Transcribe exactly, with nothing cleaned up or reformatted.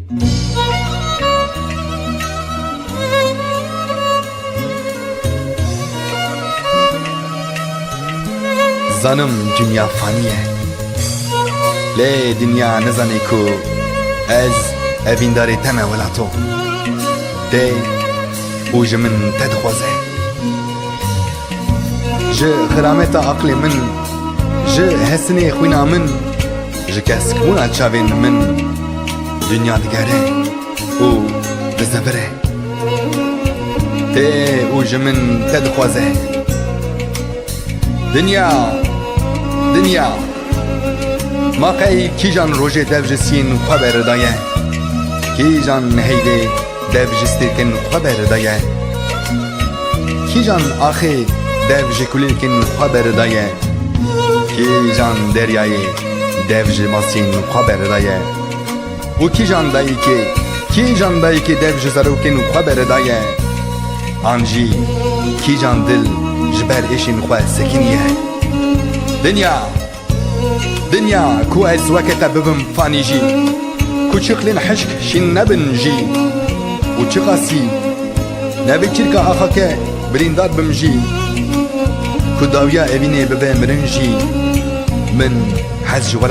Zanim dinya fanî ye. Lê dinya nizane ku ez evîndarê te me welato. Tê û ji min te dixwaze. Ji xirameta aqlê min, ji hesinê xwîna min, ji keskbûna çavên min, dinya digere û dizivire. Tê û ji min te dixwaze. Dinya, dinya. Ma qey kîjan rojê dev ji siyên xwe beridaye? Kîjan heydê dev ji stêrkên xwe beridaye? Kîjan axê dev ji kulîlkên xwe beridaye? Kîjan deryayê dev ji masiyên xwe beridaye? Û kîjan dayikê, kîjan dayikê dev ji zarokên xwe beridaye? An jî kîjan dil ji ber êşên xwe sekiniye? Dinya, dinya, ku ez weke te bibim fanî jî, ku çiqlên hişk şîn nebin jî, û çiqasî nevê çirka axake birîndar bim jî, ku dawiya evînê bibe mirin jî, min hez ji we